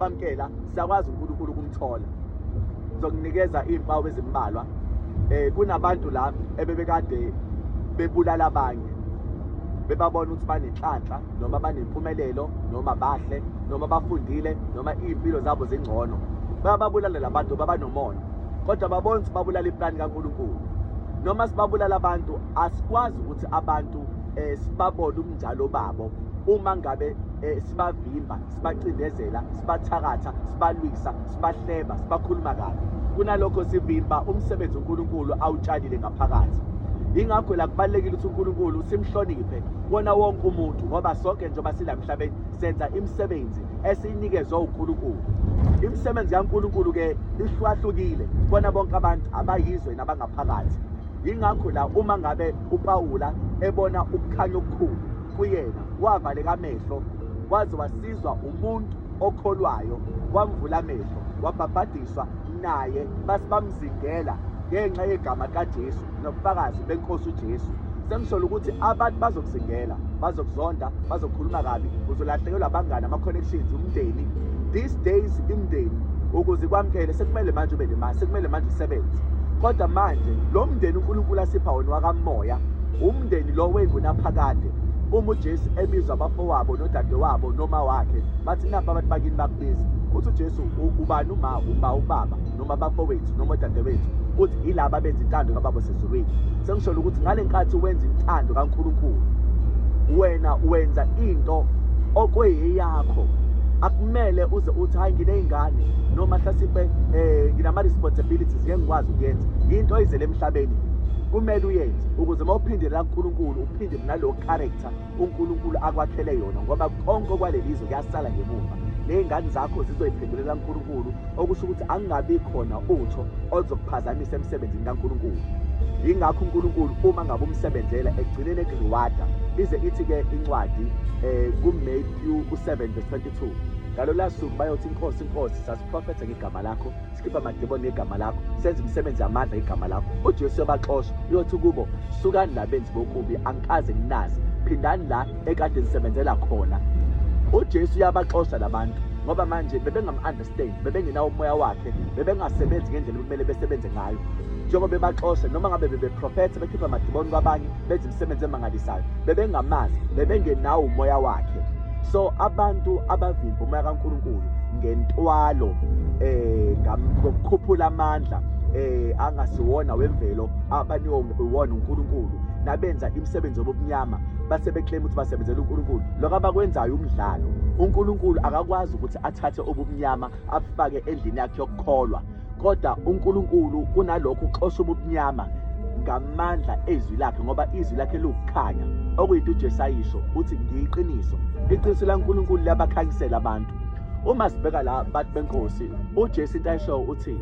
Bamkela siyakwazi uNkulunkulu ukumthola. Ngizokunikeza iy'mpawu ezimbalwa. Kunabantu la ebebekade bebulala abanye, bebabona ukuthi banenhlanhla noma banempumelelo noma bahle noma bafundile noma iy'mpilo zabo zingcono. Bayababulala labantu, babanomona, kodwa babona ukuthi babulala iplani kaNkulunkulu. Noma sibabulala abantu, asikwazi ukuthi abantu sibabone ubunjalo babo uma ngabe sibavimba, sibacindezela, sibathakatha, sibalwisa, sibahleba, sibakhuluma kabi. Kunalokho sivimba umsebenzi uNkulunkulu awutshalile ngaphakathi. Yingakho la kubalulekile ukuthi uNkulunkulu simhloniphe kuwona wonke umuntu, ngoba sonke njengoba sila emhlabeni senza imisebenzi esiyinikezwe uNkulunkulu. Imisebenzi kaNkulunkulu-ke ihlukahlukile kubona bonke abantu abayizwe nabangaphakathi. Yingakho la uma ngabe uPawula ebona ukukhanya okukhulu kuyena, wavaleka amehlo, waze wasizwa umuntu okholwayo, wamvula amehlo, wabhabhadiswa naye, base bamzingela ngenxa yegama kaJesu nobufakazi benkosi uJesu. Sengisholo ukuthi abantu bazokuzingela, bazokuzonda, bazokhuluma kabi, uzolahlekelwa abangani, ama-connections, umndeni. These days imndeni ukuze ikwamukele sekumele manje ube nemali, sekumele manje usebenze. Kodwa manje lo mndeni uNkulunkulu asipha wona wakamoya, umndeni lo wengunaphakade. Uma uJesu ebizwa abafowabo nodadewabo noma wakhe, bathi napa abantu bakini bakubiza. Uthi uJesu, ubani uma uma ubaba noma abafowethu noma odadewethu? Uthi yilaba abenza intando kaBaba osezulwini. Sengisholo ukuthi ngale nkathi wenza intando kaNkulunkulu, wena wenza into okweyeyakho. Akumele uze uthi hayi nginey'ngane noma hlasimpe nginama-responsibilities ngeke ngikwazi ukuyenza. Yinto oyizele emhlabeni, kumele uyenze ukuze uma uphindela kuNkulunkulu uphinde nalowo character uNkulunkulu akwakhele yona, ngoba konke kwalelizwe kuyasala ngemuva. Ney'ngane zakho zizoyiphendulela kuNkulunkulu, okusho ukuthi angabi khona utho oluzokuphazamisa emsebenzini kaNkulunkulu. Yingakho uNkulunkulu uma ngabe umsebenzela ekugcineni ekuriwada, ize ithi-ke incwadi kuMatthew u-7 verse 22, ngalola suku bayothi, Inkosi, Inkosi, sasiprofetha ngegama lakho, sikhipha amademoni ngegama lakho, senza imisebenzi yamandla ngegama lakho. UJesu uyobaxosha, uyothi kubo, sukani la benzi bokubi, angikaze nginazi, phindani la ekade nisebenzela khona. UJesu uyabaxosha labantu ngoba manje bebengam-understand, bebengenawo umoya wakhe, bebengasebenzi ngendlela okumele besebenze ngayo. Njengoba bebaxosha, noma ngabe bebeprofetha, bekhipha amadimoni kwabanye, benza imisebenzi emangalisayo, bebengamazi, bebengenawo umoya wakhe. So abantu abavimba umoya kaNkulunkulu ngentwalo, ngokukhuphula amandla angasiwona wemvelo abanikwe uwona uNkulunkulu, nabenza imisebenzi yobumnyama base beclaim ukuthi basebenzela uNkulunkulu. Lokho abakwenzayo umdlalo. uNkulunkulu akakwazi ukuthi athathe obumnyama abufake endlini yakhe yokukholwa, kodwa uNkulunkulu kunalokho uxosha ubumnyama ngamandla ezwi lakhe, ngoba izwi lakhe liwukukhanya, okuyinto uJesu ayisho, uthi ngiyiqiniso. Iqiniso laNkulunkulu liyabakhanyisela abantu. Uma sibheka la bantu benkosi, uJesu into ayishoyo uthi,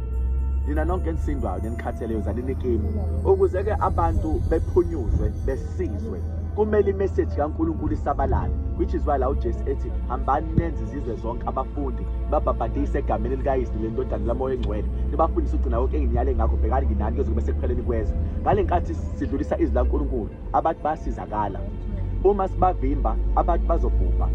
nina nonke enisindwayo nenikhatheleyo zalini kimi, ukuze-ke abantu bephunyuzwe besizwe. Kumele imeseji kaNkulunkulu isabalale, which is why la uJesu ethi hambani nenze izizwe zonke abafundi, babhabhadise egameni likaYise lendodana laMoya Engcwele, nibafundise ukugcina konke enginiyale ngakho, bhekani nginani kuze kube sekupheleni kwezwe. Ngale nkathi sidlulisa izwi laNkulunkulu, abantu bayasizakala. Uma sibavimba, abantu bazobhubha.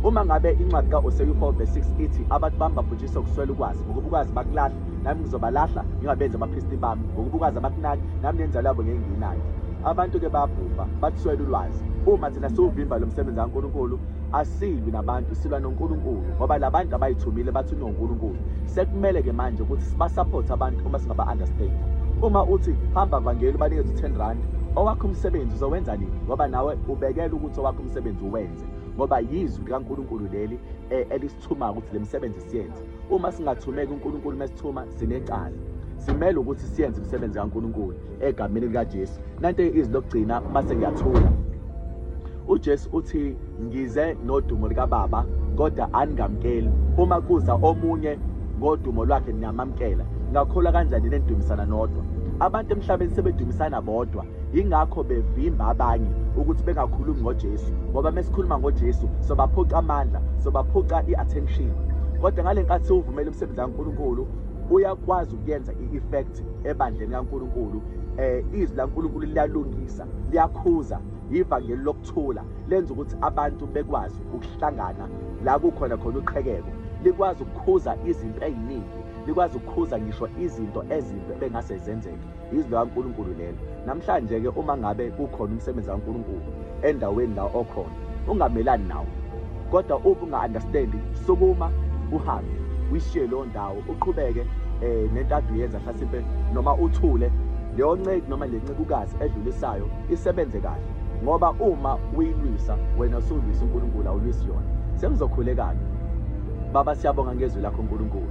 Uma ngabe incwadi ka-Hosea 4 verse 6 ithi abantu bami babhujiswa ukuswela ukwazi, ngokuba ukwazi bakulahla, nami ngizobalahla ngingabenzi abaphristi bami, ngokuba ukwazi abakunaki, nami nenzalo yabo ngeke ngiyinake. Abantu-ke bayabhubha, bathuswela ulwazi. Uma thina siwuvimba lo msebenzi kaNkulunkulu, asilwi nabantu, silwa noNkulunkulu, ngoba labantu abayithumile bathunywa uNkulunkulu. Sekumele-ke manje ukuthi sibasupport abantu uma singaba-understand. Uma uthi hamba vangeli ubanikeze u-10 rand, owakho umsebenzi uzowenza nini? Ngoba nawe ubekela ukuthi owakho umsebenzi uwenze, ngoba yizwi likaNkulunkulu leli elisithumayo ukuthi le misebenzi siyenze. Uma singathumeki uNkulunkulu mesithuma, sinecala. Simele ukuthi siyenze imisebenzi kaNkulunkulu egameni likaJesu. Nanto izwi lokugcina mase ngiyathula. uJesu uthi ngize nodumo likaBaba kodwa aningamkeli. Uma kuza omunye ngodumo lwakhe niyamamkela. Ngakholwa kanjani nenidumisana nodwa? Abantu emhlabeni sebedumisana bodwa, yingakho bevimba abanye ukuthi bengakhulumi ngoJesu, ngoba mesikhuluma ngoJesu sobaphuca amandla, sobaphuca i-attention. Kodwa ngale nkathi siwuvumela umsebenzi kaNkulunkulu, uyakwazi ukuyenza i-effect ebandleni kaNkulunkulu. Izwi laNkulunkulu liyalungisa, liyakhuza, ivangeli lokuthula, lenza ukuthi abantu bekwazi ukuhlangana la kukhona khona uqhekeko. Likwazi ukukhuza izinto ey'ningi, likwazi ukukhuza ngisho izinto ezimbi ebengase zenzeke. Izwi likaNkulunkulu lelo. Namhlanje-ke uma ngabe kukhona umsebenzi kaNkulunkulu endaweni la okhona, ungamelani nawo. Kodwa uma unga-understandi, sukuma uhambe, uyishiye leyo ndawo, uqhubeke nento ade uyenza hlasimpe noma uthule leyo nceku noma le ncekukazi edlulisayo isebenze kahle ngoba uma uyilwisa wena usulwisa uNkulunkulu awulwisi yona. Sengizokhuleka-ke. Baba siyabonga ngezwi lakho uNkulunkulu.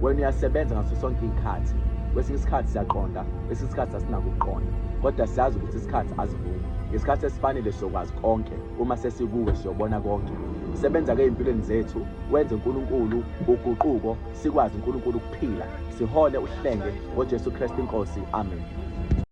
Wena uyasebenza ngaso sonke iy'khathi. Kwesinye isikhathi siyaqonda, kwesinye isikhathi asinako ukuqonda. Kodwa siyazi ukuthi isikhathi asivumi. Ngesikhathi esifanele siyokwazi konke. Uma sesikuwe siyobona konke. Sebenza-ke ey'mpilweni zethu, wenze uNkulunkulu uguquko, sikwazi uNkulunkulu ukuphila. Sihole uhlenge ngoJesu Kristu iNkosi. Amen.